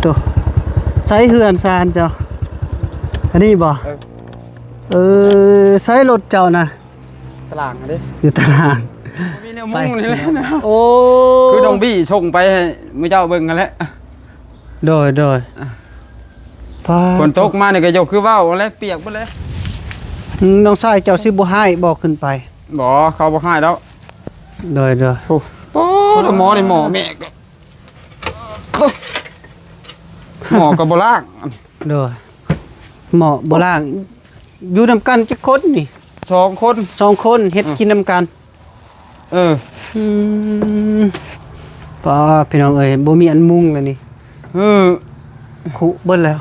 ໂຕ ໃສເຮືອນຊານເຈົ້າ? ອັນນີ້ບໍ່? ເອີ ເອີ ໃສລົດເຈົ້ານະ? ຕາລາງເດ້ ຢູ່ຕາລາງ ບໍ່ມີແນວມຸງນີ້ແຫຼະນະ. ໂອ້ ຄືນ້ອງບີ້ສົ່ງໄປໃຫ້ໝູ່ເຈົ້າເບິ່ງຫັ້ນແຫຼະ. ໂດຍ ໂດຍ ອ່ະ ຟ້າ ຝົນຕົກມານີ້ກໍຢູ່ຄືເວົ້າແຫຼະ ປຽກເບິດເລີຍ. ອືມ ນ້ອງຊາຍເຈົ້າຊິບໍ່ຮ້າຍບໍ່ຂຶ້ນໄປ? ບໍ່ ເຂົາບໍ່ຮ້າຍດອກ. ໂດຍ ໂດຍ ໂອ້ ໂອ້ ໝໍນີ້ໝໍແມ່ກໍ ໝໍກໍບໍ່ລ້າງ. ໂດຍ ໝໍບໍ່ລ້າງ. ຢູ່ນຳກັນຈັກຄົນນີ້? ສອງຄົນ ສອງຄົນເຮັດ ອືມ ກິນນຳກັນ. ເອີ ອືມ ປ້າ ພີ່ນ້ອງເອີຍ ບໍ່ມີອັນມຸງແລ້ວນີ້. ເອີ ຄຸເບິດແລ້ວ.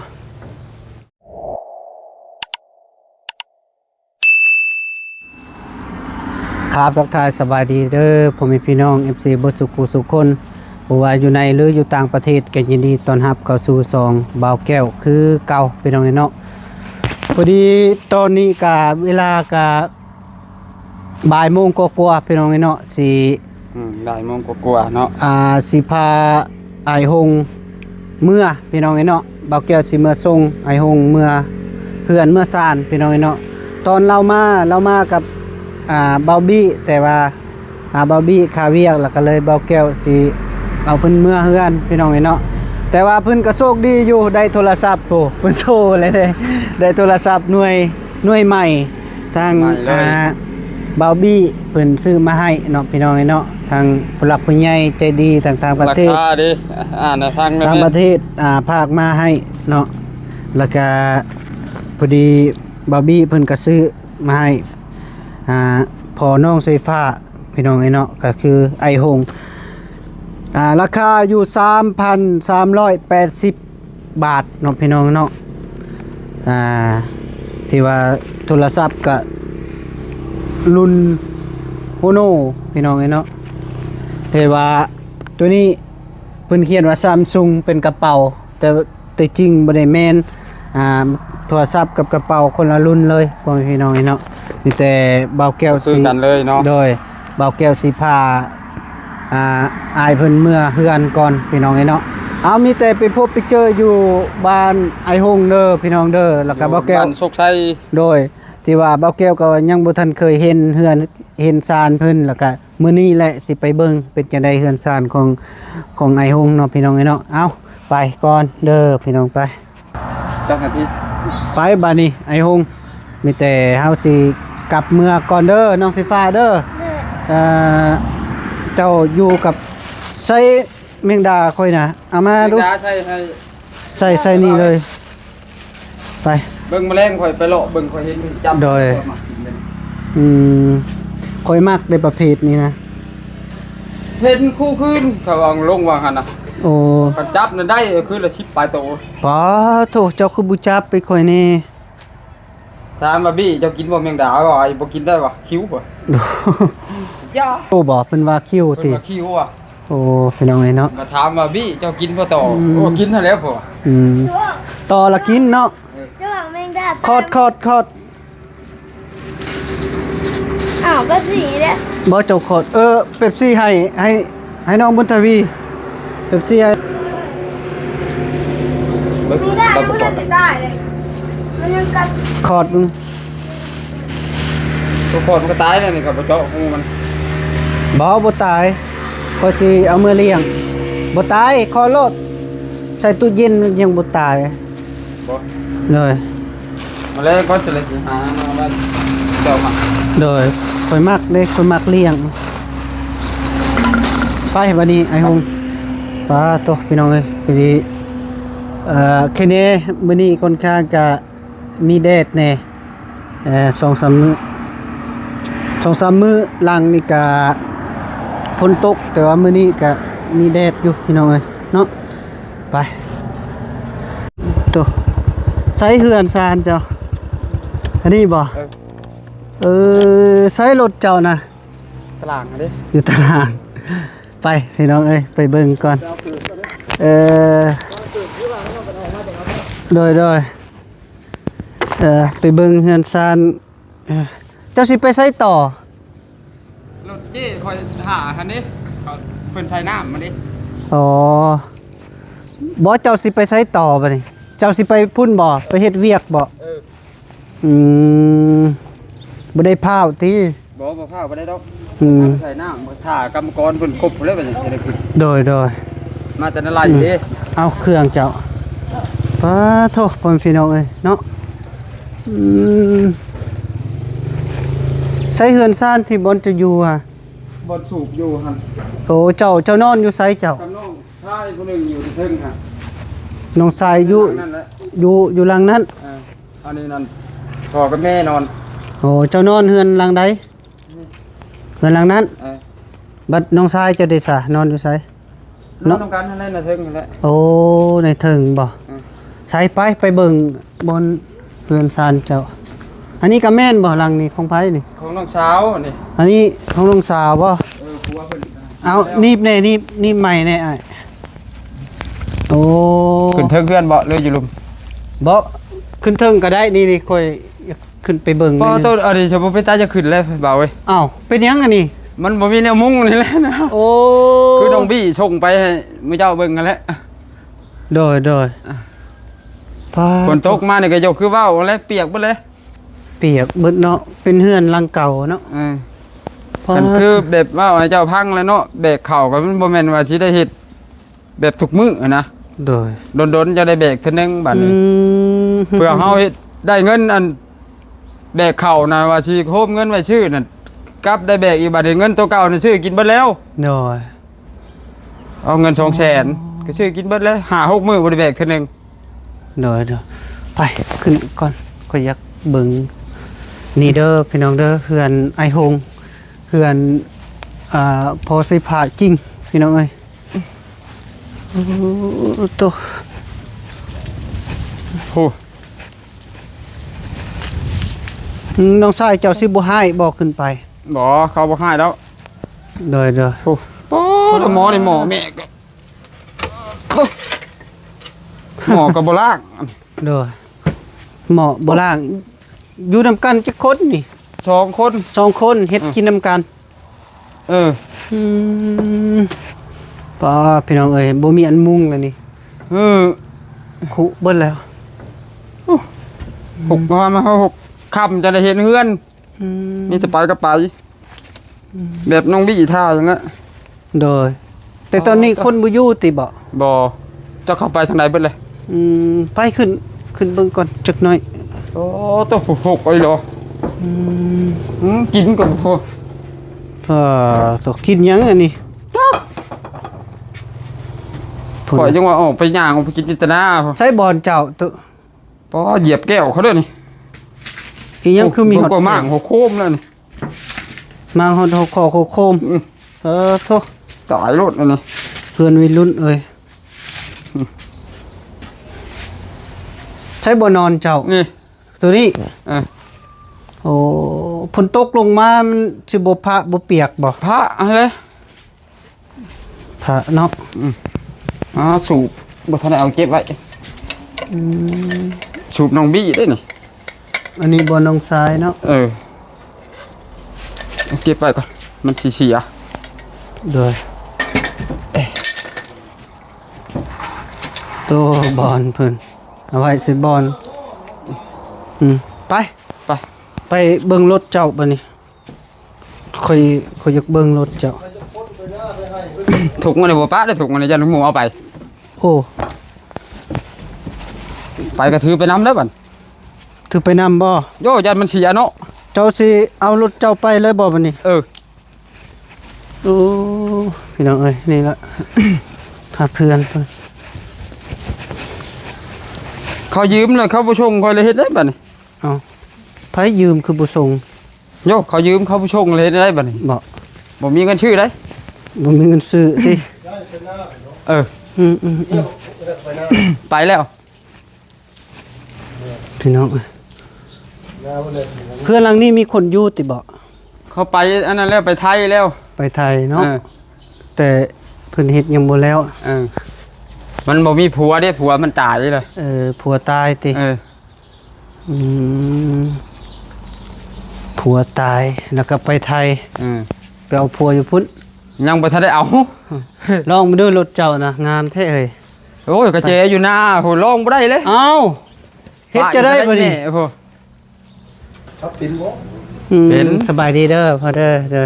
ຄັບ ທັກທາຍສະບາຍດີເດີ ພໍ່ແມ່ພີ່ນ້ອງ ເອັຟຊີ ເບິດສູ່ຄູ່ສູ່ຄົນ ບໍ່ວ່າຢູ່ໃນ ຫຼື ຢູ່ຕ່າງປະເທດ ກໍຍິນດີຕ້ອນຮັບເຂົ້າສູ່ຊ່ອງບ່າວແກ້ວຄືເກົ່າ ພີ່ນ້ອງເອີຍເນາະ. ພໍດີຕອນນີ້ກະເວລາກະບ່າຍໂມງກວ່າໆ ພີ່ນ້ອງເອີຍເນາະ ຊິ ອືມ ບ່າຍໂມງກວ່າໆເນາະ ອ່າ ຊິພາອ້າຍຫົງເມືອ ພີ່ນ້ອງເອີຍເນາະ. ບ່າວແກ້ວຊິເມືອສົ່ງອ້າຍຫົງເມືອເຮືອນເມືອຊານ ພີ່ນ້ອງເອີຍເນາະ. ຕອນລາວມາ ລາວມາກັບ ອ່າ ບ່າວບີ້ ແຕ່ວ່າ ອ່າ ບ່າວບີ້ຄາວຽກ ແລ້ວກໍເລີຍບ່າວແກ້ວຊິເອົາເພິ່ນເມືອເຮືອນ ພີ່ນ້ອງເອີຍເນາະ. ແຕ່ວ່າເພິ່ນກໍໂຊກດີຢູ່ ໄດ້ໂທລະສັບ ໂອ້ ເພິ່ນໂຊເລີຍເດ້ ໄດ້ໂທລະສັບໜ່ວຍ ໜ່ວຍໃໝ່ ທາງ ໃໝ່ເລີຍ ອ່າ ບ່າວບີ້ເພິ່ນຊື້ມາໃຫ້ເນາະ ພີ່ນ້ອງເອີຍເນາະ. ທາງຜູ້ຫຼັກຜູ້ໃຫຍ່ໃຈດີ ທາງຕ່າງປະເທດ ລາຄາເດ້ ອ່ານໃຫ້ຟັງແດ່ ຕ່າງປະເທດ ອ່າ ຝາກມາໃຫ້ເນາະ. ແລ້ວກະພໍດີບ່າວບີ້ເພິ່ນກໍຊື້ມາໃຫ້ ອ່າ ພໍ່ນ້ອງສາຍຟ້າ ພີ່ນ້ອງເອີຍເນາະ ກໍຄືອ້າຍຫົງ ອ່າ ລາຄາຢູ່ສາມພັນສາມຮ້ອຍແປດສິບບາດເນາະ ພີ່ນ້ອງເນາະ. ອ່າ ທີ່ວ່າໂທລະສັບກະລຸ້ນໂຮໂນ ພີ່ນ້ອງເອີຍເນາະ. ແຕ່ວ່າໂຕນີ້ເພິ່ນຂຽນວ່າ Samsung ເປັນກະເປົາ ແຕ່ ແຕ່ຈິງບໍ່ໄດ້ແມ່ນ ອ່າ ໂທລະສັບກັບກະເປົາຄົນລະລຸ້ນເລີຍ ພໍ່ແມ່ພີ່ນ້ອງເອີຍເນາະ. ມີແຕ່ບ່າວແກ້ວ ຄື ຊິ ກັນເລີຍເນາະ. ໂດຍ ບ່າວແກ້ວຊິພາ ອ່າ ອ້າຍເພິ່ນເມືອເຮືອນກ່ອນ ພີ່ນ້ອງເອີຍເນາະ. ເອົາ ມີແຕ່ໄປພົບໄປເຈີຢູ່ບ້ານອ້າຍຫົງເດີ ພີ່ນ້ອງເດີ ແລ້ວກະ ຢູ່ ບ່າວແກ້ວ ບ້ານໂຊກໄຊ. ໂດຍ ທີ່ວ່າບ່າວແກ້ວກໍຍັງບໍ່ທັນເຄີຍເຫັນເຮືອນເຫັນຊານເພິ່ນ ແລ້ວກະ ມື້ນີ້ແຫຼະຊິໄປເບິ່ງເປັນຈັ່ງໃດເຮືອນຊານຂອງ ຂອງອ້າຍຫົງເນາະ ພີ່ນ້ອງເອີຍເນາະ. ເອົາ ໄປກ່ອນເດີພີ່ນ້ອງ ໄປ ຈັກນາທີ ໄປບາດນີ້ອ້າຍຫົງ. ມີແຕ່ເຮົາຊິກັບເມືອກ່ອນເດີ ນ້ອງສາຍຟ້າເດີ. ເອີ ເຈົ້າຢູ່ກັບ ໃສ່ແມງດາຂ້ອຍນະ ເອົາມາດູ ແມງດາໃສ່ໃຫ້ ໃສ່ ໃສ່ນີ້ເລີຍ ໄປ ເບິ່ງມະແລງຂ້ອຍໄປເລາະເບິ່ງ ຂ້ອຍເຫັນຈັບ ໂດຍ ຂ້ອຍມັກກິນເດ້. ອືມ ຂ້ອຍມັກເດ້ປະເພດນີ້ນະ ເຫັນຄູ່ຄືນເຂົາເອົາລົງວ່າຫັ້ນນະ. ໂອ້ ຄັນຈັບນັ້ນໄດ້ຄືນລະສິບປາຍໂຕ. ປາໂທ້ ເຈົ້າຄືບໍ່ຈັບໄປຂ້ອຍແດ່? ຖາມວ່າ ບີ້ ເຈົ້າກິນບໍ່ແມງດາ? ວ່າ ບໍ່ກິນໄດ້ວ່າ ຄິວວ່າ ຢ່າ ໂອ້ ບໍ່ ເພິ່ນວ່າຄິວ ເພິ່ນ ຕິ ວ່າຄິວວ່າ. ໂອ້ ພີ່ນ້ອງເອີຍເນາະ ກໍຖາມວ່າ ບີ້ ເຈົ້າກິນບໍ່ຕໍ່? ອືມ ໂອ້ ກິນຫັ້ນແຫຼະ ເພິ່ນວ່າ. ອືມ ຕໍ່ລະກິນເນາະ. ເອີ ຈະວ່າແມງດາ ຂອດ ຂອດ ຂອດ. ອ້າວ ເປັບຊີເດ້ ບໍ່ ເຈົ້າຂອດ. ເອີ ເປັບຊີໃຫ້ ໃຫ້ ໃຫ້ນ້ອງບຸນທະວີ ເປັບຊີໃຫ້. ແມງດາ ມັນຍັງໄດ້ເລີຍ ມັນຍັງກັດ ຂອດ. ຕົວຂອດມັນກໍຕາຍແລ້ວນີ້ ກໍບໍ່ເຈາະຮູມັນ. ບໍ່ ບໍ່ຕາຍ ຂ້ອຍຊິເອົາເມືອລ້ຽງ. ບໍ່ຕາຍ ຂອດໂລດ ໃສ່ຕູ້ເຢັນມັນຍັງບໍ່ຕາຍ. ບໍ່ ໂດຍ ມາແລ້ວກໍຈະໄດ້ຊິຫາມາໄວ້ເຈົ້າມັກ. ໂດຍ ຂ້ອຍມັກເດ້ ຂ້ອຍມັກລ້ຽງ. ໄປບາດນີ້ອ້າຍຫົງ. ປາໂທ້ ພີ່ນ້ອງເອີຍ ພໍດີ ເອີ ຄືແນ່ ມື້ນີ້ຂ້ອນຂ້າງຈະ ມີແດດແດ່ ເອີ ສອງສາມມື້ ສອງສາມມື້ຫຼັງນີ້ກະຝົນຕົກ ແຕ່ວ່າມື້ນີ້ກະມີແດດຢູ່ພີ່ນ້ອງເອີຍເນາະ. ໄປ ໂຕ ໃສເຮືອນຊານເຈົ້າ? ອັນນີ້ບໍ່? ເອີ ເອີ ໃສລົດເຈົ້ານະ? ຕາລາງເດ້ ຢູ່ຕາລາງ. ໄປພີ່ນ້ອງເອີຍ ໄປເບິ່ງກ່ອນ. ເອີ ໂດຍ ໂດຍ. ເອີ ໄປເບິ່ງເຮືອນຊານ. ເອີ ເຈົ້າຊິໄປໃສຕໍ່? ລົດເຈ້ຂ້ອຍຖ້າຫັ້ນເດ້ ເຂົາ ເພິ່ນໃສ່ນ້ຳມາເດ້. ອໍ ບໍ່ ເຈົ້າຊິໄປໃສຕໍ່ບັດນີ້? ເຈົ້າຊິໄປພຸ້ນບໍ່? ໄປເຮັດວຽກບໍ່? ເອີ ອືມ ບໍ່ໄດ້ພ້າວຕິ? ບໍ່ ບໍ່ພ້າວບໍ່ໄດ້ດອກ. ອືມ ໃສ່ນ້ຳ ຖ້າກຳມະກອນເພິ່ນຄົບແລ້ວ ບັດນີ້ຈະໄດ້ຂຶ້ນ. ໂດຍ ໂດຍ ມາແຕ່ນະໄລເດ້. ເອົາເຄື່ອງເຈົ້າ. ປາໂທ ພໍ່ແມ່ພີ່ນ້ອງເອີຍເນາະ. ອືມ ໃສເຮືອນຊານທີ່ບ່ອນເຈົ້າຢູ່ຫະ? ບ່ອນສູບຢູ່ຫັ້ນ. ໂອ້ ເຈົ້າ ເຈົ້ານອນຢູ່ໃສເຈົ້າ? ກັບນ້ອງຊາຍຜູ້ໜຶ່ງຢູ່ເທິງຫັ້ນ. ນ້ອງຊາຍຢູ່ ຢູ່ ຢູ່ຫຼັງນັ້ນ. ເອີ ອັນນີ້ນັ້ນ ພໍ່ກັບແມ່ນອນ. ໂອ້ ເຈົ້ານອນເຮືອນຫຼັງໃດ? ເຮືອນຫຼັງນັ້ນ. ເອີ ບັດນ້ອງຊາຍເຈົ້າເດຊະ ນອນຢູ່ໃສ? ນອນນຳກັນຫັ້ນແຫຼະ ໃນເທິງຫັ້ນແຫຼະ. ໂອ້ ໃນເທິງບໍ່? ເອີ ໃສ ໄປ ໄປເບິ່ງບ່ອນເຮືອນຊານເຈົ້າ. ອັນນີ້ກໍແມ່ນບໍ່? ຫຼັງນີ້ຂອງໃຜນີ້? ຂອງນ້ອງສາວນີ້. ອັນນີ້ຂອງນ້ອງສາວບໍ່? ເອີ ຜົວເພິ່ນ. ເອົາ ໜີບແດ່ ໜີບ ໜີບໃໝ່ແດ່ອ້າຍ. ໂອ້ ຂຶ້ນເທິງເຮືອນບໍ່ ຫຼືຢູ່ລຸ່ມ? ບໍ່ ຂຶ້ນເທິງກໍໄດ້. ນີ້ ນີ້ ຂ້ອຍ ຂຶ້ນໄປເບິ່ງ. ບໍ່ ໂຕອັນນີ້ ສະບໍ່ເປັນຕາຈະຂຶ້ນແລ້ວບ່າວເອີຍ. ອ້າວ ເປັນຫຍັງອັນນີ້? ມັນບໍ່ມີແນວມຸງນີ້ແຫຼະນະ. ໂອ້ ຄືນ້ອງບີ້ສົ່ງໄປໃຫ້ໝູ່ເຈົ້າເບິ່ງຫັ້ນແຫຼະ. ໂດຍ ໂດຍ. ອ່ະ ປາ ຝົນຕົກມານີ້ກໍຢາກຄືເວົ້າແຫຼະ ປຽກເບິດເລີຍ. ປຽກເບິດເນາະ ເປັນເຮືອນຫຼັງເກົ່າເນາະ. ເອີ ປາ ຄັນຄືແບບເວົ້າໃຫ້ເຈົ້າຟັງແຫຼະເນາະ ແບກເຂົ້າກໍມັນບໍ່ແມ່ນວ່າຊິໄດ້ເຮັດ ແບບທຸກມື້ນະ. ໂດຍ ດົນໆຈະໄດ້ແບກເທື່ອໜຶ່ງບັດນີ້. ອືມ ເພື່ອເຮົາເຮັດໄດ້ເງິນອັນແບກເຂົ້ານະ ວ່າຊິໂຮມເງິນໄວ້ຊື້ນັ້ນ ກັບໄດ້ແບກອີກ. ບັດນີ້ເງິນໂຕເກົ່ານັ້ນຊື້ກິນເບິດແລ້ວ. ໂດຍ ເອົາເງິນສອງແສນ ອໍ ກໍຊື້ກິນເບິດແລ້ວ ຫ້າຫົກມື້ບໍ່ໄດ້ແບກເທື່ອໜຶ່ງ. ໂດຍ ໂດຍ ໄປຂຶ້ນກ່ອນ ຂ້ອຍຢາກເບິ່ງ. ນີ້ເດີພີ່ນ້ອງເດີ ເຮືອນອ້າຍຫົງ ເຮືອນ ອ່າ ພໍ່ໃສ່ຜ້າຈິງ ພີ່ນ້ອງເອີຍ. ໂອ້ໂຕ ໂຫ ອືມ ນ້ອງຊາຍເຈົ້າຊິບໍ່ຮ້າຍບໍ່ຂຶ້ນໄປ? ບໍ່ ເຂົາບໍ່ຮ້າຍດອກ. ໂດຍ ໂດຍ. ໂອ້ ໂອ້ ໝໍນີ້ໝໍແມ່ກໍ ໂອ້ ໝໍກໍບໍ່ລ້າງ. ໂດຍ ໝໍບໍ່ລ້າງ. ຢູ່ນຳກັນຈັກຄົນນີ້? ສອງຄົນ. ສອງຄົນ ເຮັດ ອືມ ກິນນຳກັນ. ເອີ ອືມ ປ້າ ພີ່ນ້ອງເອີຍ ບໍ່ມີອັນມຸງແລ້ວນີ້. ເອີ ຄຸເບິດແລ້ວ. ໂອ້ ຫົກ ມາ ມາຫົກຄ່ຳຈະໄດ້ເຫັນເຮືອນ. ອືມ ມີແຕ່ໄປກໍໄປ. ອືມ ແບບນ້ອງບີ້ທ່າຈັ່ງນັ້ນ. ໂດຍ ແຕ່ຕອນນີ້ ອໍ ຄົນບໍ່ຢູ່ຕິເບາະ? ບໍ່ ເຈົ້າເຂົ້າໄປທາງໃດເບິດເລີຍ? ອືມ ໄປຂຶ້ນ ຂຶ້ນເບິ່ງກ່ອນຈັກໜ້ອຍ. ໂອ້ໂຕ ຫົກ ອີ່ຫຼີ. ອືມ ອືມ ກິນກໍບໍ່ພໍ. ອ່າ ໂຕ ກິນຫຍັງອັນນີ້? ຈັກ ພຸ້ນ ຂ້ອຍຈັ່ງວ່າອອກໄປຍ່າງ ອອກໄປກິນຢູ່ຕະໜ້າ. ໃຊ້ບ່ອນເຈົ້າໂຕ ປ້າ ຢຽບແກ້ວເຂົາເດີນີ້. ອີຫຍັງ ໂອ້ ຄືມີຮອດ ເບິ່ງກໍມ້າງຫົວໂຄມແລ້ວນີ້. ມາຮອດຫົວຂໍ້ຫົວໂຄມ. ອືມ ເອີ ໂທ້ ຕາຍໂລດອັນນີ້ ເພື່ອນໄວລຸ້ນເອີຍ. ອືມ ໃຊ້ບໍ່ນອນເຈົ້າ? ນີ້ ໂຕນີ້. ເອີ ໂອ້ ຝົນຕົກລົງມາມັນຊິບໍ່ພະບໍ່ປຽກບໍ່? ພະຫັ້ນແຫຼະ ພະເນາະ. ອືມ ອ່າ ສູບບໍ່ທັນໄດ້ເອົາເກັບໄວ້. ອືມ ສູບນ້ອງບີ້ເດ້ນີ້. ອັນນີ້ບ່ອນນ້ອງຊາຍເນາະ. ເອີ ເອົາເກັບໄວ້ກ່ອນ ມັນຊິເສຍ. ໂດຍ ເອີ ໂຕບ່ອນເພິ່ນເອົາໄວ້ໃສ່ບ່ອນ. ອືມ ໄປ ໄປ ໄປເບິ່ງລົດເຈົ້າບັດນີ້. ຂ້ອຍ ຂ້ອຍຢາກເບິ່ງລົດເຈົ້າ. ຖົງມັນນີ້ບໍ່ປະເດີ ຖົງມັນນີ້ຢ້ານໝູເອົາໄປ. ໂອ້ ໄປກໍຖືໄປນຳເດີບັດ. ຖືໄປນຳບໍ່? ໂຢ ຢ້ານມັນເສຍເນາະ. ເຈົ້າຊິເອົາລົດເຈົ້າໄປເລີຍບໍ່ບັດນີ້? ເອີ ໂອ້ ພີ່ນ້ອງເອີຍ ນີ້ລະ ພາເພື່ອນ ເຂົາຢືມແລ້ວເຂົາບໍ່ສົ່ງຂ້ອຍ ແລ້ວເຮັດໄດ໋ບັດນີ້? ເອົ້າ ໃຜຢືມຄືບໍ່ສົ່ງ? ໂຢ ເຂົາຢືມເຂົາບໍ່ສົ່ງ ແລ້ວເຮັດໄດ້ບັດນີ້? ບໍ່ ບໍ່ມີເງິນຊື້ໄດ໋. ບໍ່ມີເງິນຊື້ຕິ? ເອີ ອືມໆ ໄປແລ້ວ ພີ່ນ້ອງເອີຍ. ເຮືອນຫຼັງນີ້ມີຄົນຢູ່ຕິເບາະ? ເຂົາໄປອັນນັ້ນແລ້ວ ໄປໄທແລ້ວ. ໄປໄທເນາະ. ເອີ ແຕ່ເພິ່ນເຮັດຍັງບໍ່ແລ້ວ. ເອີ ມັນບໍ່ມີຜົວເດ້ ຜົວມັນຕາຍເລີຍ. ເອີ ຜົວຕາຍຕິ? ເອີ ອືມ ຜົວຕາຍແລ້ວກໍໄປໄທ. ເອີ ໄປເອົາຜົວຢູ່ພຸ້ນ. ຍັງບໍ່ທັນໄດ້ເອົາ. ລອງມາດູລົດເຈົ້ານະ ງາມແທ້ເຮີ້ຍ. ໂອ້ຍ ກະແຈຢູ່ນາພຸ້ນ ລອງບໍ່ໄດ້ເລີຍ. ເອົ້າ ເຮັດຈະໄດ້ບາດນີ້ ໂອ້ ຄັບເປັນບໍ່? ອືມ ເປັນ. ສະບາຍດີເດີພໍ່ເດີ ເດີ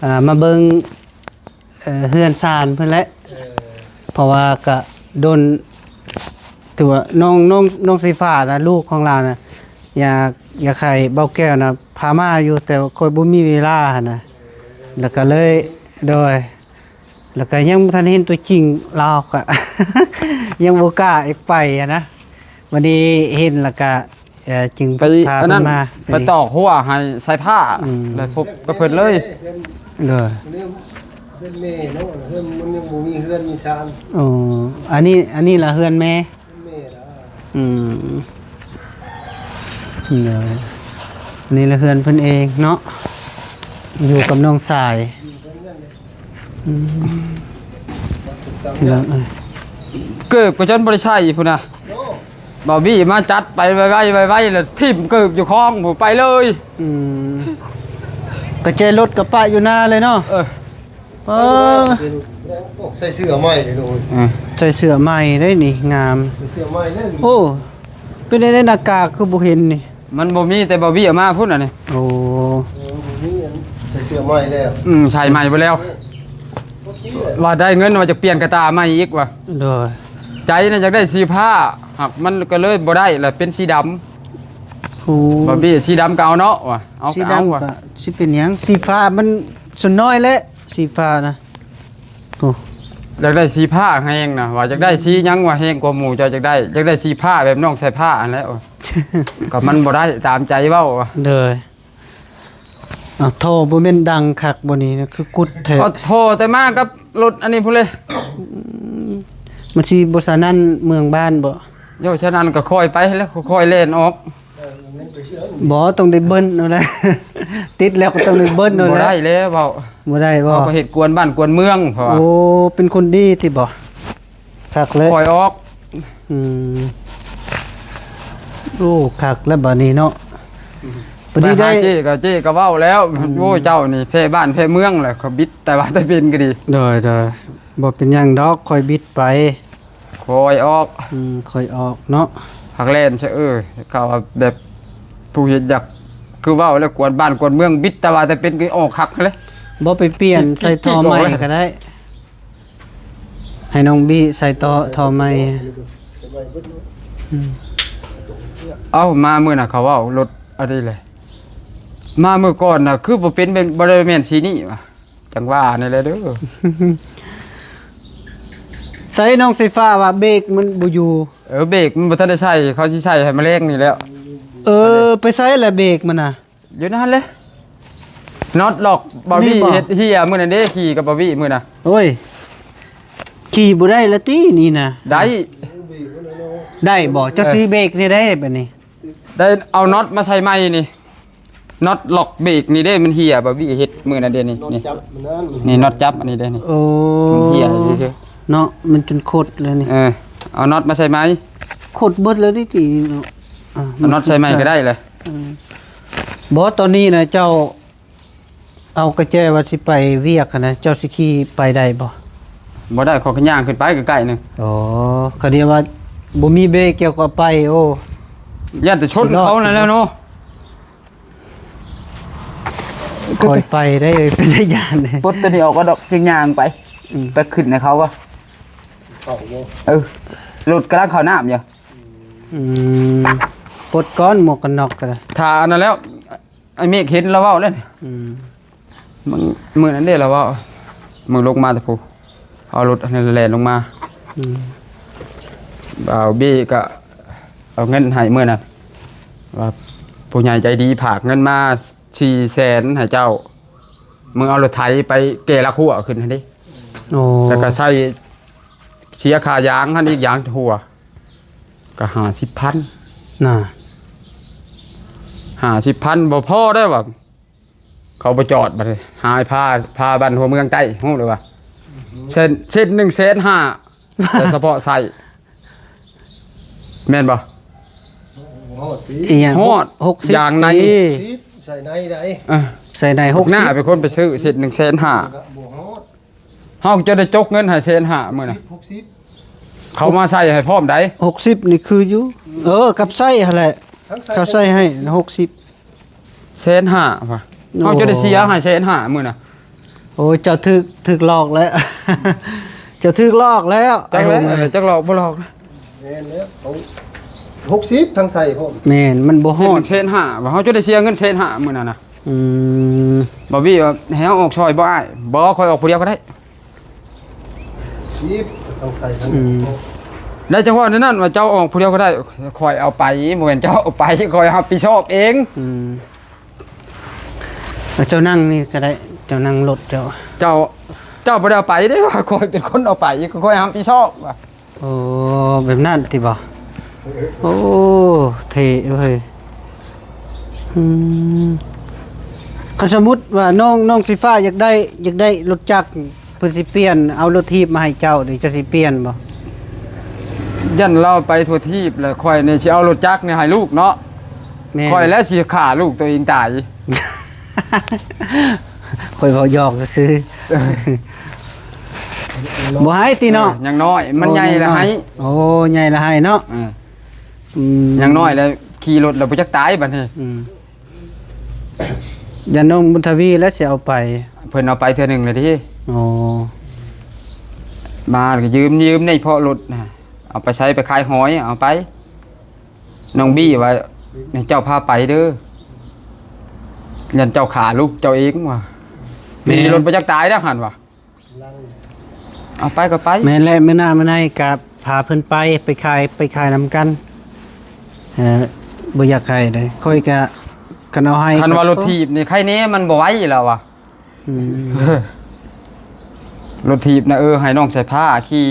ອ່າ ມາເບິ່ງ ເອີ ເຮືອນຊານເພິ່ນແຫຼະ. ເອີ ເພາະວ່າກະດົນ ຖືວ່ານ້ອງ ນ້ອງ ນ້ອງສີຟ້ານະ ລູກຂອງລາວນະ ຢາກ ຢາກໃຫ້ເບົາແກ້ວນະພາມາຢູ່ ແຕ່ວ່າຂ້ອຍບໍ່ມີເວລາຫັ້ນນະ ແລ້ວກະເລີຍ ໂດຍ ແລ້ວກະຍັງບໍ່ທັນເຫັນຕົວຈິງ ລາວກະ ຍັງບໍ່ກ້າອອກໄປຫັ້ນນະ. ວັນນີ້ເຫັນແລ້ວກະ ເອີ ຈຶ່ງ ໄປ ພາເພິ່ນມາ ໄປຕອກຮົ້ວໃຫ້ສາຍຟ້າ ອືມ ແລ້ວພົບກັບເພິ່ນເລີຍ. ໂດຍ ເຮືອນແມ່ເນາະ ເຮືອນມັນຍັງບໍ່ມີເຮືອນມີຊານ. ໂອ້ ອັນນີ້ ອັນນີ້ລະເຮືອນແມ່ ເຮືອນແມ່ລະ. ອືມ ໂດຍ ອັນນີ້ລະເຮືອນເພິ່ນເອງເນາະ ຢູ່ກັບນ້ອງຊາຍ. ອືມ ເກີບກະຈົນບໍ່ໄດ້ໃຊ້ພຸ້ນນະ. ໂອ້ ບ່າວບີມາຈັດໄປໄວໆ ໄວໆ ແລ້ວຖິ້ມເກີບຢູ່ຄອງພຸ້ນໄປເລີຍ. ອືມ ກະແຈລົດກະປະຢູ່ນາເລີຍເນາະ. ເອີ ເອີ ໃສ່ເສື້ອໃໝ່ເດ້ລູກ. ເອີ ໃສ່ເສື້ອໃໝ່ເດ້ນີ້ ງາມ ໃສ່ເສື້ອໃໝ່ເດ້. ໂອ້ ເປັນໄດ ໜ້າກາກຄືບໍ່ເຫັນນີ້? ມັນບໍ່ມີ ແຕ່ບ່າວບີເອົາມາພຸ້ນອັນນີ້. ໂອ້ ເອີ ບໍ່ມີອັນ ໃສ່ເສື້ອໃໝ່ແລ້ວ. ອືມ ໃສ່ໃໝ່ເບິດແລ້ວ. ເອີ ວ່າໄດ້ເງິນວ່າຈະປ່ຽນກະຕ່າໃໝ່ອີກວ່າ. ໂດຍ ໃຈນະຢາກໄດ້ສີຟ້າ ຫາກມັນກະເລີຍບໍ່ໄດ້ລະ ເປັນສີດຳ. ໂອ້ ບ່າວບີ ສີດຳກະເອົາເນາະວ່າ. ເອົາ ສີດຳກະເອົາວ່າ ກະຊິເປັນຫຍັງ ສີຟ້າມັນສ່ວນນ້ອຍແຫຼະ ສີຟ້ານະ. ໂອ້ ຢາກໄດ້ສີຟ້າແຮງນະ ວ່າຢາກໄດ້ ອືມ ສີຫຍັງວ່າແຮງກວ່າໝູ່ ເຈົ້າຢາກໄດ້ ຢາກໄດ້ສີຟ້າແບບນ້ອງສາຍຟ້າຫັ້ນແຫຼະ. ກະມັນບໍ່ໄດ້ຕາມໃຈເວົ້າ. ໂດຍ ເອົາ ທໍ່ບໍ່ແມ່ນດັງຄັກບໍ່ນີ້ ຄືກຸດແທ້. ເອົາ ທໍ່ແຕ່ມາກັບລົດອັນນີ້ພຸ້ນເລີຍ. ອືມ ມັນຊິບໍ່ສະໜັ່ນເມືອງບ້ານບໍ່? ໂຍ ສະໜັ່ນກະຄ່ອຍໄປແລ້ວ ຄ່ອຍແລ່ນອອກ. ບໍ່ ຕ້ອງໄດ້ເບິ່ນເອົາແຫຼະ ຕິດແລ້ວກະຕ້ອງໄດ້ເບິ່ນເອົາແຫຼະ. ບໍ່ໄດ້ແລ້ວເວົ້າ ບໍ່ໄດ້ບໍ່? ເຮົາກະເຮັດກວນບ້ານກວນເມືອງ ເພາະວ່າ ໂອ້ ເປັນຄົນດີຕິບໍ່? ຄັກແລ້ວ ຄ່ອຍອອກ. ອືມ ໂອ້ ຄັກແລ້ວບາດນີ້ເນາະ. ອືມ ບາດນີ້ໄດ້ ໄປຫາເຈ້ກະ ເຈ້ກະເວົ້າແລ້ວ. ອືມ ໂອ້ ເຈົ້ານີ້ແພ້ບ້ານແພ້ເມືອງແຫຼະ ເຂົາບິດແຕ່ວ່າແຕ່ເປັນກະດີ. ໂດຍ ໂດຍ ບໍ່ເປັນຫຍັງດອກ ຄ່ອຍບິດໄປ. ຄ່ອຍອອກ. ອືມ ຄ່ອຍອອກເນາະ. ຫາກແລ່ນຊະ ເອີ ເຂົາວ່າແບບ ຜູ້ເຮັດຢາກ ຄືເວົ້າແລ້ວ ກວນບ້ານກວນເມືອງ ບິດແຕ່ວ່າແຕ່ເປັນກະອອກຄັກຫັ້ນແຫຼະ. ບໍ່ ໄປປ່ຽນໃສ່ທໍ່ໃໝ່ກະໄດ້ ໃຫ້ນ້ອງບີໃສ່ຕໍ່ ທໍ່ໃໝ່. ອືມ ເອົ້າ ມາມື້ນະເຂົາເວົ້າລົດອັນນີ້ແຫຼະ ມາມື້ກ່ອນນະ ຄືບໍ່ເປັນ ບໍ່ໄດ້ແມ່ນສີນີ້ຫວາ? ຈັ່ງວ່ານີ້ແຫຼະເດີ. ໃສ່ນ້ອງສາຍຟ້າວ່າເບຣກມັນບໍ່ຢູ່. ເອີ ເບຣກມັນບໍ່ທັນໄດ້ໃສ່ ເຂົາຊິໃສ່ໃຫ້ມາແລງນີ້ແລ້ວ. ເອີ ໄປໃສລະເບຣກມັນນະ? ຢູ່ນັ້ນແຫຼະ ນັອດລັອກ ບ່າວບີເຮັດເຮຍມື້ນັ້ນເດ້ ຂີ່ກັບບ່າວບີມື້ນະ. ໂອ້ຍ ຂີ່ບໍ່ໄດ້ລະຕິນີ້ນະ. ໄດ້ ໄດ້ບໍ່? ເຈົ້າ ເອີ ຊິເບຣກແນວໃດບາດນີ້? ໄດ້ເອົານັອດມາໃສ່ໃໝ່ນີ້ ນັອດລັອກເບຣກນີ້ເດ້ ມັນເຮຍ ບ່າວບີເຮັດມື້ນັ້ນເດ້ນີ້. ນັອດຈັບມັນນັ້ນ ນີ້ນັອດຈັບອັນນີ້ເດ້ນີ້. ໂອ້ ມັນເຮຍຊື່ໆ ເນາະ ມັນຈົນຄົດເລີຍນີ້. ເອີ ເອົານັອດມາໃສ່ໃໝ່ ຄົດເບິດເລີຍຕິເນາະ. ອ່າ ເອົານັອດໃສ່ໃໝ່ກະໄດ້ແຫຼະ. ເອີ ບໍ່ ຕອນນີ້ນະເຈົ້າ ເອົາກະແຈວ່າຊິໄປວຽກຫັ້ນນະ ເຈົ້າຊິຂີ່ໄປໄດ້ບໍ່? ບໍ່ໄດ້ ຂ້ອຍກະຍ່າງຂຶ້ນໄປໃກ້ໆໜຶ່ງ. ອໍ ກະດຽວວ່າບໍ່ມີເບຣກ ກ່ຽວກັບໄປ ໂອ້ ຢ້ານແຕ່ຊົນເຂົານັ້ນແຫຼະເນາະ. ຄ່ອຍໄປໄດ້ ເປັນຕາຢ້ານ. ປົດໂຕນີ້ອອກກະດອກ ຈຶ່ງຍ່າງໄປ. ອືມ ໄປຂຶ້ນໃຫ້ເຂົາກະ ເຂົ້າບໍ່? ເອີ ລົດກຳລັງເຂົ້ານ້ຳຢູ່. ອືມ ປົດກ່ອນໝວກກັນນັອກກະໄດ້ ຖ້າອັນນັ້ນແລ້ວ. ໄອ້ເມກເຫັນລາວເວົ້າແລ້ວນີ້. ອືມ ມື້ ມື້ນັ້ນເດ້ລາວເວົ້າ ມື້ລົງມາແຕ່ພູ ເອົາລົດອັນນັ້ນແລ່ນລົງມາ. ອືມ ບ່າວບີກະເອົາເງິນໃຫ້ມື້ນັ້ນ ວ່າຜູ້ໃຫຍ່ໃຈດີຝາກເງິນມາສີ່ແສນໃຫ້ເຈົ້າ ມຶງເອົາລົດໄຖໄປແກ່ລາຂົວຂຶ້ນຫັ້ນເດ້. ໂອ້ ແລ້ວກະໃຊ້ ເສຍຄ່າຢາງຫັ້ນອີກ ຢາງຮົ່ວ ກະຫ້າສິບພັນນະ. ຫ້າສິບພັນບໍ່ພໍໄດ້ຫວາ? ເຂົາບໍ່ຈອດບາດນີ້ ຫາພາ ພາບ້ານຫົວເມືອງໃຕ້ ຮູ້ຫຼືວ່າ ເສັ້ນ ເສັ້ນໜຶ່ງແສນຫ້າ ແຕ່ສະເພາະໃຊ້ ແມ່ນບໍ່? ຮອດຕິ ອີຫຍັງ ຮອດ ຫົກສິບ ຢາງໃນ ໃສ່ໃນໃດ ເອີ ໃສ່ໃນຫົກສິບ ໜ້າເປັນຄົນໄປຊື້ເສັ້ນໜຶ່ງແສນຫ້າ ບໍ່ຮອດ. ເຮົາຈະໄດ້ຈົກເງິນໃຫ້ແສນຫ້າມື້ນະ ຫົກສິບ ເຂົາມາໃສ່ໃຫ້ພ້ອມໃດ໋ ຫົກສິບນີ້ຄືຢູ່ ເອີ ກັບໃສ່ຫັ້ນແຫຼະ ເຂົາໃສ່ໃຫ້ຫົກສິບ ແສນຫ້າວ່າ ໂອ້ ເຮົາຈະໄດ້ເສຍໃຫ້ແສນຫ້າມື້ນະ ໂອ້ຍ ເຈົ້າຖືກ ຖືກຫຼອກແລ້ວ ເຈົ້າຖືກຫຼອກແລ້ວ ຈັກແລ້ວ ໄອ້ຫົງເອີຍ ຈັກຫຼອກບໍ່ຫຼອກນະ ແມ່ນແລ້ວ ເອົາຫົກສິບທັງໃສ່ພ້ອມ ແມ່ນ ມັນບໍ່ຮອດ ແສນຫ້າວ່າ ເຮົາຈະໄດ້ເສຍເງິນແສນຫ້າມື້ນັ້ນນະ ອືມ ບອບບີວ່າ ໃຫ້ເຮົາອອກຊ່ອຍບໍ່ອ້າຍ ບໍ່ ຂ້ອຍອອກຜູ້ດຽວກໍໄດ້ ສິບ ຕ້ອງໃສ່ທັງ ອືມ ແລ້ວຈັ່ງວ່ານັ້ນວ່າ ເຈົ້າອອກຜູ້ດຽວກໍໄດ້ ຂ້ອຍເອົາໄປ ບໍ່ແມ່ນເຈົ້າເອົາໄປ ຂ້ອຍຮັບຜິດຊອບເອງ ອືມ ເຈົ້ານັ່ງນີ້ກໍໄດ້ ເຈົ້ານັ່ງລົດເຈົ້າ ເຈົ້າ ເຈົ້າບໍ່ໄດ້ເອົາໄປເດ້ ວ່າຂ້ອຍເປັນຄົນເອົາໄປ ຂ້ອຍຮັບຜິດຊອບວ່າ ໂອ້ ແບບນັ້ນຕິບໍ່ ໂອ້ ເທ່ເວີຍ ອືມ ຄັນສົມມຸດວ່ານ້ອງ ນ້ອງສີຟ້າຢາກໄດ້ ຢາກໄດ້ລົດຈັກ ເພິ່ນຊິປ່ຽນ ເອົາລົດຖີບມາໃຫ້ເຈົ້ານີ້ ເຈົ້າຊິປ່ຽນບໍ່ ຢ້ານລາວໄປທົ່ວທີບ ແລ້ວຂ້ອຍນີ້ຊິເອົາລົດຈັກນີ້ໃຫ້ລູກເນາະ ແມ່ນ ຂ້ອຍແຫຼະຊິຂ້າລູກໂຕເອງຕາຍ ຂ້ອຍເວົ້າຢອກຊື່ໆ ບໍ່ໃຫ້ຕິເນາະ ເອີ ຍັງນ້ອຍ ມັນໃຫຍ່ແລ້ວໃຫ້ ໂອ້ ຍັງນ້ອຍ ໂອ້ ໃຫຍ່ແລ້ວໃຫ້ເນາະ ເອີ ອືມ ຍັງນ້ອຍແລ້ວຂີ່ລົດແລ້ວບໍ່ຈັກຕາຍບັດນີ້ ອືມ ຢ້ານນ້ອງບຸນທະວີແຫຼະຊິເອົາໄປ ເພິ່ນເອົາໄປເທື່ອໜຶ່ງແລ້ວເດ້ ໂອ້ ມາກໍຢືມ ຢືມໃນເພາະລົດນະ ເອົາໄປໃຊ້ໄປຂາຍຫອຍ ເອົາໄປ ນ້ອງບີວ່າ ໃຫ້ເຈົ້າພາໄປເດີ ຢ້ານເຈົ້າຂ້າລູກເຈົ້າເອງວ່າ ແມ່ນ ຂີ່ລົດບໍ່ຈັກຕາຍດອກຫັ້ນວ່າ ເອົາໄປກໍໄປ ແມ່ນແຫຼະ ມື້ໜ້າມື້ໃນກໍພາເພິ່ນໄປ ໄປຂາຍ ໄປຂາຍນຳກັນ ເອີ ບໍ່ຢາກໃຫ້ເດ້ ຂ້ອຍກໍ ຄັນເອົາໃຫ້ ຄັນວ່າລົດຖີບນີ້ໃຄແນ່ ມັນບໍ່ໄຫວແລ້ວວ່າ ອືມ ລົດຖີບນະ ເອີ ໃຫ້ນ້ອງສາຍຟ້າຂີ່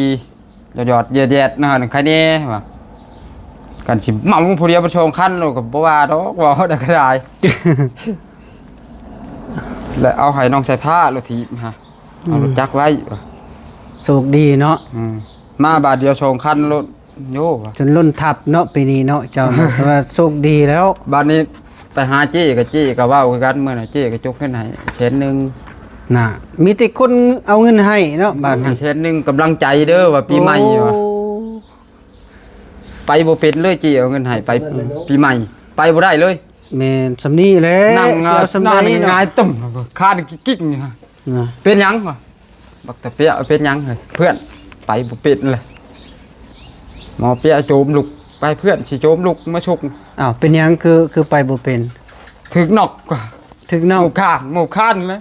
ຢອດໆ ແຢດໆ ນະ ໃຄແນ່ວ່າ ຄັນຊິເມົາຜູ້ດຽວເປັນສອງຄັນໂລດ ກໍບໍ່ວ່າດອກ ເວົ້າໄດ້ກໍໄດ້ ແລະເອົາໃຫ້ນ້ອງສາຍຟ້າລົດຖີບຫາ ເອົາລົດຈັກໄວ້ ອືມ ໂຊກດີເນາະ ອືມ ມາບາດດຽວສອງຄັນໂລດ ໂຍວ່າ ຈົນລົ້ນທັບເນາະ ປີນີ້ເນາະ ເຈົ້ານະ ແຕ່ວ່າໂຊກດີແລ້ວ ບາດນີ້ໄປຫາເຈ້ ກໍເຈ້ກໍເວົ້າຄືກັນ ມື້ນັ້ນເຈ້ກໍຈົກເງິນໃຫ້ແສນໜຶ່ງ ນະ ມີແຕ່ຄົນເອົາເງິນໃຫ້ເນາະ ບາດນີ້ແສນໜຶ່ງ ກຳລັງໃຈເດີວ່າ ປີໃໝ່ວ່າ ໂອ້ ໄປບໍ່ເປັນເລີຍ ເຈ້ເອົາເງິນໃຫ້ໄປ ປີໃໝ່ ໄປບໍ່ໄດ້ເລີຍ ແມ່ນ ສ່ຳນີ້ແຫຼະ ນັ່ງ ຊິເອົາສ່ຳໃດເນາະ ຫງາຍຕຶ້ມ ຄານກິກໆ ນີ້ ນະ ເປັນຫຍັງວະ ບັກຕາເປຍເປັນຫຍັງເຮີ້ຍ ເພື່ອນ ໄປບໍ່ເປັນເລີຍ ໝໍເປຍໂຈມລຸກ ໄປ ເພື່ອນຊິໂຈມລຸກມາຊຸກ ອ້າວ ເປັນຫຍັງຄື ຄືໄປບໍ່ເປັນ ຖືກນອກ ຖືກນອກ ໝູກຂ້າງ ໝູກຄານເລີຍ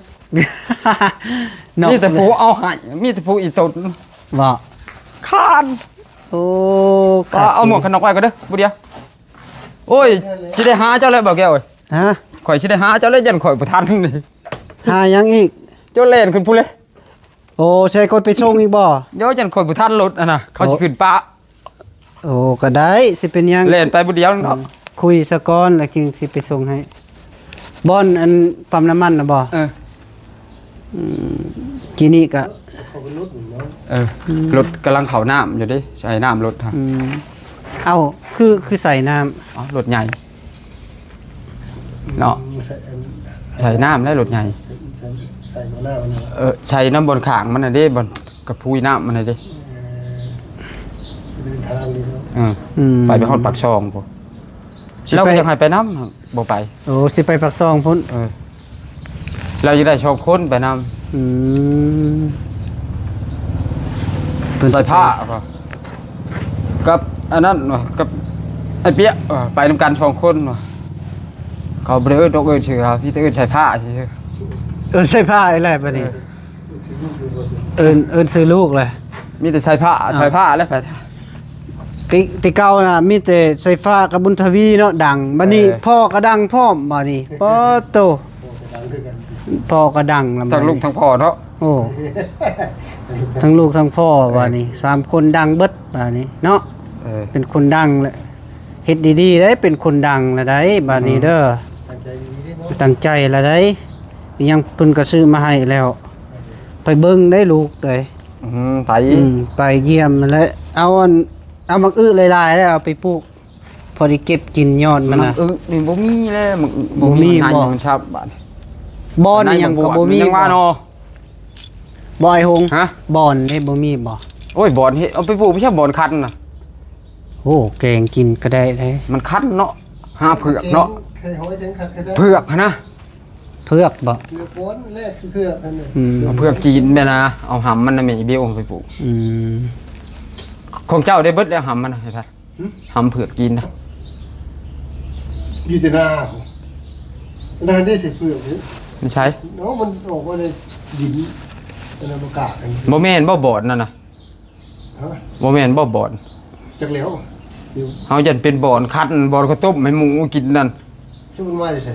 ນອກ ມີແຕ່ຜູ້ເອົາໃຫ້ ມີແຕ່ຜູ້ອີຕົນ ບໍ່ ຄານ ໂອ້ ເອົາໝວກກັນນອກໄວ້ກ່ອນເດີ ຜູ້ດຽວ ໂອ້ຍ ຊິໄດ້ຫາເຈົ້າແລ້ວ ບ່າວແກ້ວເອີຍ ຮະ ຂ້ອຍຊິໄດ້ຫາເຈົ້າແລ້ວ ຢ້ານຂ້ອຍບໍ່ທັນນີ້ ຫາຫຍັງອີກ ເຈົ້າແລ່ນຂຶ້ນພຸ້ນເລີຍ ໂອ້ ໃສ່ຂ້ອຍໄປສົ່ງອີກບໍ່ ດຽວຢ້ານຂ້ອຍບໍ່ທັນລົດຫັ້ນນະ ເຂົາຊິຂຶ້ນປະ ໂອ້ ກໍໄດ້ ຊິເປັນຫຍັງ ແລ່ນໄປຜູ້ດຽວເນາະ ອືມ ຄຸຍສາກ່ອນ ແລ້ວຈຶ່ງຊິໄປສົ່ງໃຫ້ ບ່ອນອັນປ້ຳນ້ຳມັນນະບໍ່ ເອີ ອືມ ກີ້ນີ້ກະ ເອີ ອືມ ລົດກຳລັງເຂົ້ານ້ຳຢູ່ເດ້ ໃສ່ນ້ຳລົດ ອືມ ເອົ້າ ຄື ຄືໃສ່ນ້ຳ ເອົ້າ ລົດໃຫຍ່ເນາະ ໃສ່ ໃສ່ນ້ຳແລ້ວລົດໃຫຍ່ ໃສ່ ໃສ່ ໃສ່ບໍ່ນ້ຳມັນ ເອີ ໃສ່ນ້ຳບ່ອນຂ້າງມັນນະເດ້ ບ່ອນກະພຸຍນ້ຳມັນນະເດ້ ເອີ ເດີນທາງນີ້ເນາະ ເອີ ອືມ ໄປ ໄປຮອດປາກຊ່ອງພຸ້ນ ຊິໄປ ລາວກໍຢາກໃຫ້ໄປນຳ ບໍ່ໄປ ໂອ້ ຊິໄປປາກຊ່ອງພຸ້ນ ເອີ ລາວຢາກໄດ້ສອງຄົນໄປນຳ ອືມ ເພິ່ນ ສາຍຟ້າ ຊິໄປ ກັບອັນນັ້ນວ່າ ກັບໄອ້ເປຍວ່າ ໄປນຳກັນສອງຄົນວ່າ ເຂົາບໍ່ໄດ້ເອີ້ນດອກ ເອີ້ນຊື່ເຂົາ ມີແຕ່ເອີ້ນສາຍຟ້າຊື່ ເອີ້ນສາຍຟ້າອີກແລ້ວບັດນີ້ ເອີ ເອີ້ນ ເອີ້ນຊື່ລູກແຫຼະ ມີແຕ່ສາຍຟ້າ ເອົ້າ ສາຍຟ້າແຫຼະ ແຕ່ ແຕ່ເກົ່ານະ ມີແຕ່ສາຍຟ້າກັບບຸນທະວີເນາະ ດັງ ບັດນີ້ ເອີ ພໍ່ກໍດັງພ້ອມ ບັດນີ້ ປາດໂທ້ ພໍ່ກໍດັງຄືກັນ ພໍ່ກໍດັງລະ ທັງລູກທັງພໍ່ເນາະ ໂອ້ ທັງລູກທັງພໍ່ ເອີ ບັດນີ້ ສາມຄົນດັງເບິດ ບັດນີ້ເນາະ ເອີ ເປັນຄົນດັງແຫຼະ ເຮັດດີໆ ໄດ້ເປັນຄົນດັງລະໄດ໋ ບັດນີ້ເດີ ອືມ ຕັ້ງໃຈດີໆ ເນາະ ຕັ້ງໃຈລະໄດ໋ ອີຫຍັງເພິ່ນກໍຊື້ມາໃຫ້ແລ້ວ ໄປເບິ່ງໄດ້ລູກເດ້ ອືມ ໄປ ອືມ ໄປຢ້ຽມຫັ້ນແຫຼະ ເອົາອັນ ເອົາໝາກອຶຫຼາຍໆ ແລ້ວເອົາໄປປູກ ພໍໄດ້ເກັບກິນຍອດມັນນະ ໝາກອຶນີ້ບໍ່ມີແລ້ວ ໝາກອຶບໍ່ມີ ບໍ່ມີ ມັນ ບໍ່ ມັນຊັບບາດ ບ່ອນອີຫຍັງກໍບໍ່ມີ ຍັງວ່າເນາະ ບໍ່ ອ້າຍຫົງ ຮະ ບ່ອນເດ້ ບໍ່ມີບໍ່ ໂອ້ຍ ບ່ອນເຮັດ ເອົາໄປປູກໄປຊະ ບ່ອນຄັນນະ. ໂອ້ ແກງກິນກໍໄດ້ເດ້. ມັນຄັນເນາະ ຫາເຜືອກເນາະ. ແກງໄຂ່ຫອຍແກງຄັກກໍໄດ້ ເຜືອກຫັ້ນນະ. ເຜືອກບໍ່? ເຜືອກອ່ອນແລະເຜືອກຫັ້ນນະ. ອືມ ເຜືອກຈີນແມ່ນນະ. ເອົາຫຳມັນນະ ແມ່ອີເບວເອົາໄປປູກ. ອືມ ຂອງເຈົ້າໄດ້ເບິດແລ້ວຫຳມັນນະ. ຫຶ? ຫຳເຜືອກຈີນນະ ຢູ່ແຕ່ໜ້າພຸ້ນ. ໜ້າເດ້ໃສ່ເຜືອກນີ້ ມັນໃສ? ເນາະ ມັນອອກມາໃນດິນ ອັນນັ້ນ ມັນກະ ບໍ່ແມ່ນບໍ່ບ່ອນນັ້ນນະ? ຮະ? ບໍ່ແມ່ນບໍ່ບ່ອນ? ຈັກແລ້ວ ເຮົາຢ້ານເປັນບ່ອນຄັນ ບ່ອນເຂົາຕົ້ມໃຫ້ໝູກິນນັ້ນ. ຄືມັນມາແຕ່ໃສ?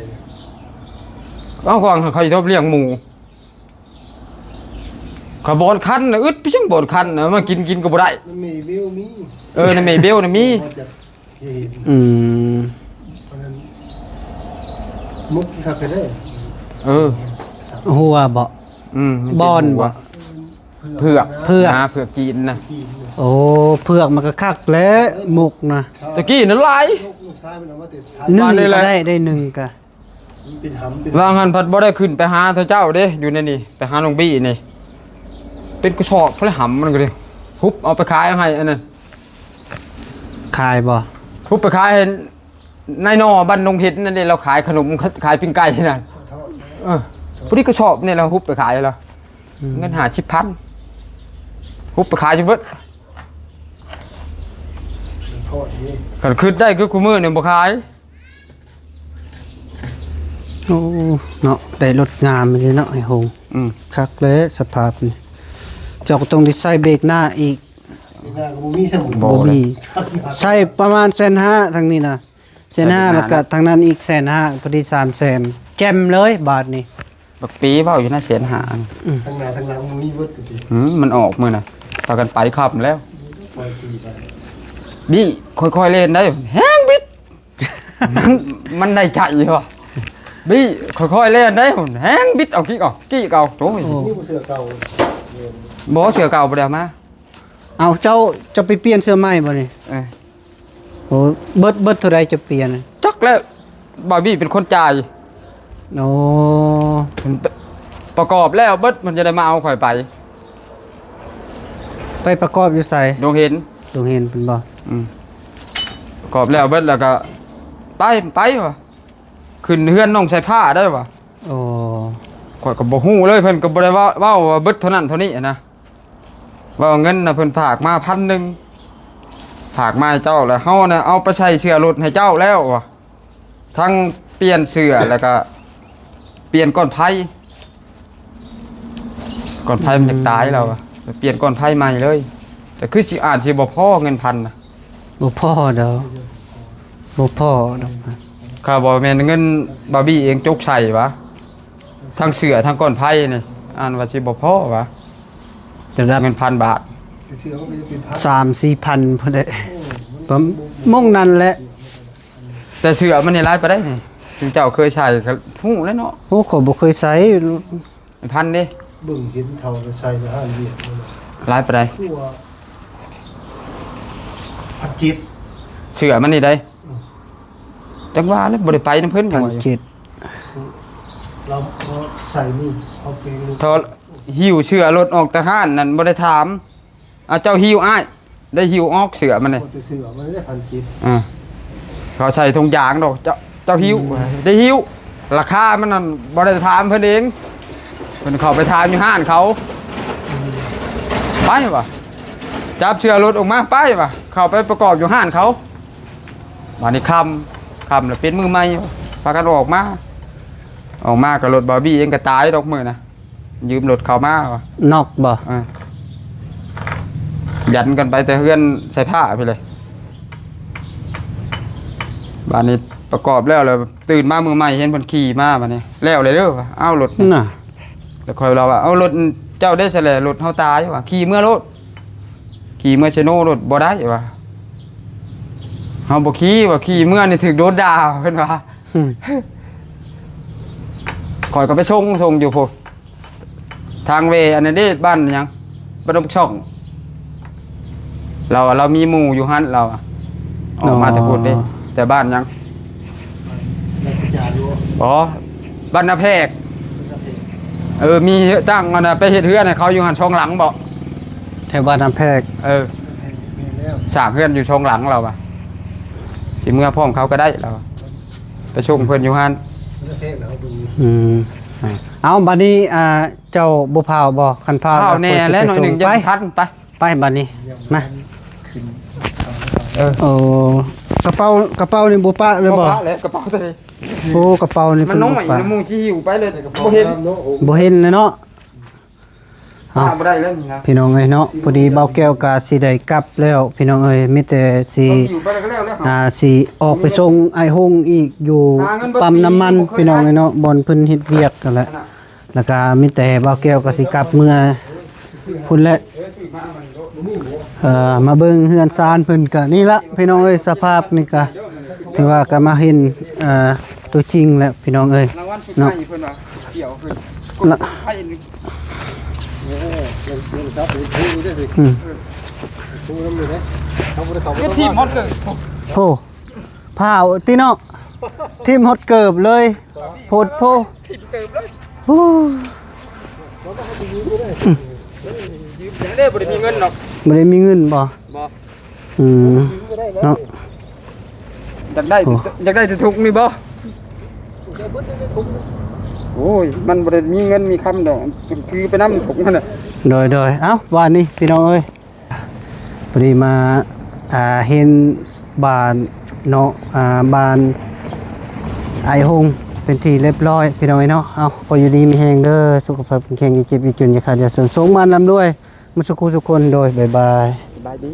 ເອົາ ຂອງເຂົາເຮັດທົບລ້ຽງໝູ. ຂະບອນຄັນນະ ອຶດໄປຈັ່ງບອນຄັນນະ ມາກິນ ກິນກໍບໍ່ໄດ້. ນຳແມ່ເບວມີ. ເອີ ນຳແມ່ເບວນະມີ. ມາຈາກເຂດ. ອືມ ອັນນັ້ນ ໝົກຄັກແທ້ເດີ. ເອີ ຫົວບໍ່? ອືມ ມັນເປັນ ບອນບໍ່? ຫົວ ເຜືອກ ເຜືອກ ຫາເຜືອກຈີນນະ. ໂອ້ ເຜືອກມັນກໍຄັກແຫຼະ ໝົກນະ. ຕະກີ້ນັ້ນຫຼາຍ ລູກຊາຍມັນເອົາມາແຕ່ໄທ ໜຶ່ງກໍໄດ້ ໄດ້ໜຶ່ງກະ ມັນເປັນຫຳ ເປັນ ວ່າງຫັ້ນພັດບໍ່ໄດ້ຂຶ້ນໄປຫາເຂົາເຈົ້າເດ້ ຢູ່ໃນນີ້ ໄປຫານ້ອງບີ້ນີ້ ເປັນກະສອບພຸ້ນແຫຼະ ຫຳມັນກໍເດ້. ຮຸບເອົາໄປຂາຍໃຫ້ອັນນັ້ນ. ຂາຍບໍ່? ຮຸບໄປຂາຍໃຫ້ນາຍໜໍ່ບ້ານດົງເຫັນນັ້ນເດ້ ລາວຂາຍຂະໜົມ ຂາຍປີ້ງໄກ່ນັ້ນ. ເອີ ພໍດີກະສອບນີ້ລາວຮຸບໄປຂາຍລະ ອືມ ເງິນຫ້າສິບພັນ ຮຸບໄປຂາຍຈົນເບິດ. ຄັນຄິດໄດ້ຄືຄູ່ມື້ນີ້ບໍ່ຂາຍ. ໂອ້ ເນາະ ໄດ້ລົດງາມເລີຍເນາະ ໄອ້ໂຮງ. ອືມ ຄັກແລ້ວສະພາບນີ້ ເຈົ້າກໍຕ້ອງໄດ້ໃສ່ເບກໜ້າອີກ. ເບກໜ້າກໍບໍ່ມີຊ້ຳ. ບໍ່ມີ. ໃສ່ປະມານແສນຫ້າ ທາງນີ້ນະ ແສນຫ້າ ແລ້ວກໍທາງນັ້ນອີກແສນຫ້າ ພໍດີສາມແສນ ແຈ່ມເລີຍບາດນີ້. ບັກປີເວົ້າຢູ່ນະ ແສນຫ້າ. ອືມ ທາງໜ້າທາງຫຼັງບໍ່ມີເບິດຕິ. ອືມ ມັນອອກມື້ນະ ພາກັນໄປຄ່ຳແລ້ວ. ບີ້ ຄ່ອຍໆເລ່ນໄດ້ ແຮງບິດ. ມັນ ມັນໄດ້ໃຈວ່າ ບີ້ ຄ່ອຍໆແລ່ນໄດ້ ແຮງບິດເອົາ ກິກເອົາ ກິກເອົາ. ໂອ້ຍ ໂອ້ ນີ້ບໍ່ເສື້ອເກົ່າ. ບໍ່ ເສື້ອເກົ່າບໍ່ໄດ້ເອົາມາ. ເອົາ ເຈົ້າ ເຈົ້າໄປປ່ຽນເສື້ອໃໝ່ບໍ່ນີ້? ເອີ ໂອ້ ເບິດ ເບິດເທົ່າໃດເຈົ້າປ່ຽນ? ຈັກແລ້ວ ບ່າວບີ້ເປັນຄົນຈ່າຍ. ໂອ້ ປະກອບແລ້ວເບິດ ເພິ່ນຈະໄດ້ມາເອົາຂ້ອຍໄປ. ໄປປະກອບຢູ່ໃສ? ດົງເຫັນ. ດົງເຫັນເພິ່ນບໍ່? ອືມ ປະກອບແລ້ວເບິດແລ້ວກໍໄປ ໄປວ່າ ຂຶ້ນເຮືອນນ້ອງສາຍຟ້າໄດ້ວ່າ. ໂອ້ ຂ້ອຍກໍບໍ່ຮູ້ເລີຍ ເພິ່ນກໍບໍ່ໄດ້ເວົ້າ ເວົ້າວ່າເບິດເທົ່ານັ້ນເທົ່ານີ້ນະ. ເວົ້າເງິນນະ ເພິ່ນຝາກມາພັນໜຶ່ງ ຝາກມາໃຫ້ເຈົ້າ ແລ້ວເຮົານະເອົາໄປໃສ່ເສື້ອລົດໃຫ້ເຈົ້າແລ້ວວ່າ ທັງປ່ຽນເສື້ອ ແລ້ວກະປ່ຽນກ້ອນໄຟ ກ້ອນໄຟມັນຢາກຕາຍແລ້ວວ່າ ໄປປ່ຽນກ້ອນໄຟໃໝ່ເລີຍ. ແຕ່ຄືຊິ ອາດຊິບໍ່ພໍເງິນພັນນະ. ບໍ່ພໍດອກ ບໍ່ພໍດອກ. ຂ້າບໍ່ແມ່ນເງິນບາບີເອງຈົກໃສ່ຫວາ ທັງເສື້ອທັງກ້ອນໄຟນີ້ ອ່ານວ່າຊິບໍ່ພໍຫວາ ຈະໄດ້ເງິນພັນບາດ ສາມສີ່ພັນພຸ້ນເດ້. ໂອ້ ປະມານໝ່ອງນັ້ນແຫຼະ. ແຕ່ເສື້ອມັນນີ້ຫຼາຍປານໃດນີ້ ເຈົ້າເຄີຍໃສ່ກໍຮູ້ແລ້ວເນາະ. ໂອ້ ຂ້ອຍບໍ່ເຄີຍໃສ່. ພັນເດ້ ເບິ່ງເຫັນເຂົາໃສ່ໃນຮ້ານວຽກນັ້ນ ຫຼາຍປານໃດ? ຄືວ່າ ພັນເຈັດ ເສື້ອມັນນີ້ໃດ. ອືມ ຈັກວ່າແລ້ວ ບໍ່ໄດ້ໄປນຳເພິ່ນ. ພັນເຈັດ ລາວໃສ່ນີ້ ເອົາເປັນ ເຂົາຫິ້ວເສື້ອລົດອອກແຕ່ຮ້ານນັ້ນ ບໍ່ໄດ້ຖາມ. ອ່າ ເຈົ້າຫິ້ວອ້າຍ ໄດ້ຫິ້ວອອກເສື້ອມັນເດ້. ໂອ້ ແຕ່ເສື້ອມັນໄດ້ພັນເຈັດ. ອ່າ ເຂົາໃສ່ຖົງຢາງດອກ ເຈົ້າ ເຈົ້າຫິ້ວ. ອືມ ໄດ້ຫິ້ວ ລາຄາມັນນັ້ນບໍ່ໄດ້ຖາມເພິ່ນເອງ ເພິ່ນເຂົ້າໄປຖາມຢູ່ຮ້ານເຂົາ. ອືມ ໄປວ່າ ຈັບເສື້ອລົດອອກມາ ໄປວ່າ ເຂົ້າໄປປະກອບຢູ່ຮ້ານເຂົາ. ບາດນີ້ຄ່ຳ ຄ່ຳແລ້ວເປັນມື້ໃໝ່ ພາກັນອອກມາ ອອກມາກໍລົດບາບີເອງກໍຕາຍດອກມື້ນະ. ຢືມລົດເຂົາມາວ່າ ນອກບໍ່? ອ່າ ຢັນກັນໄປແຕ່ເຮືອນໃສ່ຜ້າພີ້ເລີຍ. ບາດນີ້ປະກອບແລ້ວ ແລ້ວຕື່ນມາມື້ໃໝ່ເຫັນເພິ່ນຂີ່ມາ ບາດນີ້ແລ້ວເລີຍເດີວ່າ ເອົາລົດນະ ນະ ແລ້ວຂ້ອຍເລົ່າວ່າ ເອົາລົດເຈົ້າໄດ້ສະແຫຼະ ລົດເຮົາຕາຍວ່າ ຂີ່ເມືອໂລດ ຂີ່ເມືອເຊໂນໂລດ ບໍ່ໄດ້ວ່າ ເຮົາບໍ່ຂີ່ວ່າ ຂີ່ເມືອນີ້ຖືກໂດນດ່າ ເພິ່ນວ່າ. ອືມ ຂ້ອຍກໍໄປສົ່ງ ສົ່ງຢູ່ພຸ້ນ ທາງເວ ອັນນັ້ນເດ້ ບ້ານຫຍັງ ບ້ານດົງຊ່ອງ. ລາວ ລາວມີໝູ່ຢູ່ຫັ້ນ ລາວອອກມາແຕ່ພຸ້ນເດ້. ອໍ ແຕ່ບ້ານຫຍັງ? ອໍ ບ້ານນາແພກ. ເອີ ມີຈ້າງອັນນ່າ ໄປເຮັດເຮືອນໃຫ້ເຂົາຢູ່ຫັ້ນສອງຫຼັງບໍ? ແຖ ແຖວບ້ານນ້ຳແພກ ເອີ ສ້າງເຮືອນຢູ່ສອງຫຼັງລາວວ່າ ຊິເມືອພ້ອມເຂົາກໍໄດ້ລາວວ່າ ໄປສົ່ງເພິ່ນຢູ່ຫັ້ນ. ອືມ ອ່າ ເອົາ ບັດນີ້ ອ່າ ເຈົ້າບໍ່ພາວບໍ່? ຄັນພາວ ພາວແດ່ແລ້ວ ໜ້ອຍໜຶ່ງ ໄປ ຍັງບໍ່ທັນ. ໄປ ໄປບັດນີ້ ມາ. ເອີ ໂອ້ ກະເປົາ ກະເປົານີ້ບໍ່ປະເລີຍບໍ່? ບໍ່ປະແລ້ວ ກະເປົາໂຕນີ້. ໂອ້ ກະເປົານີ້ ມັນນ້ອຍ ເພິ່ນບໍ່ປະ ໝູ່ຊິຫິ້ວໄປເລີຍ ບໍ່ເຫັນ ບໍ່ເຫັນເລີຍເນາະ. ເອົາ ບໍ່ໄດ້ແລ້ວນີ້ນະ ພີ່ນ້ອງເອີຍເນາະ. ພໍດີບ່າວແກ້ວກະຊິໄດ້ກັບແລ້ວ ພີ່ນ້ອງເອີຍ. ມີແຕ່ຊິ ອ່າ ຊິອອກໄປສົ່ງອ້າຍຫົງອີກຢູ່ປ້ຳນ້ຳມັນ ພີ່ນ້ອງເອີຍເນາະ ບ່ອນເພິ່ນເຮັດວຽກຫັ້ນແຫຼະ. ແລ້ວກະມີແຕ່ບ່າວແກ້ວກໍຊິກັບເມືອພຸ້ນແຫຼະ. ເອີ ມາເບິ່ງເຮືອນຊານເພິ່ນກະນີ້ລະ ພີ່ນ້ອງເອີຍ. ສະພາບນີ້ກະຖືວ່າກະມາເຫັນ ເອີ ຕົວຈິງແລ້ວ ພີ່ນ້ອງເອີຍເນາະ. ລະ ອືມ ໂອ້ ພ້າວຕິເນາະ ຖິ້ມຮອດເກີບເລີຍ ໂພດໂພ. ໂອ້ ຢືມເດີ ບໍ່ໄດ້ມີເງິນດອກ ບໍ່ໄດ້ມີເງິນບໍ່? ບໍ່ ອືມ ເນາະ ຢາກໄດ້ ໂອ້ ຢາກໄດ້ແຕ່ຖົງນີ້ບໍ່? ໂອ້ຍ ມັນບໍ່ໄດ້ມີເງິນມີຄຳດອກ ຖືໄປນຳຖົງຫັ້ນນະ. ໂດຍ ໂດຍ ເອົ້າ ວ່ານີ້ ພີ່ນ້ອງເອີຍ ພໍດີມາ ອ່າ ເຫັນບ້ານເນາະ ອ່າ ບ້ານອ້າຍຫົງເປັນທີ່ລຽບຮ້ອຍ ພີ່ນ້ອງເອີຍເນາະ. ເອົາ ຂໍຢູ່ດີມີແຮງເດີ ສຸຂະພາບແຂງແຮງ ຢ່າເຈັບຢ່າຈົນ ຢ່າຂາດຢ່າຈົນ ໂຊກໝານລ່ຳລວຍໝົດສູ່ຄູ່ສູ່ຄົນ. ໂດຍ ບາຍບາຍ ສະບາຍດີ.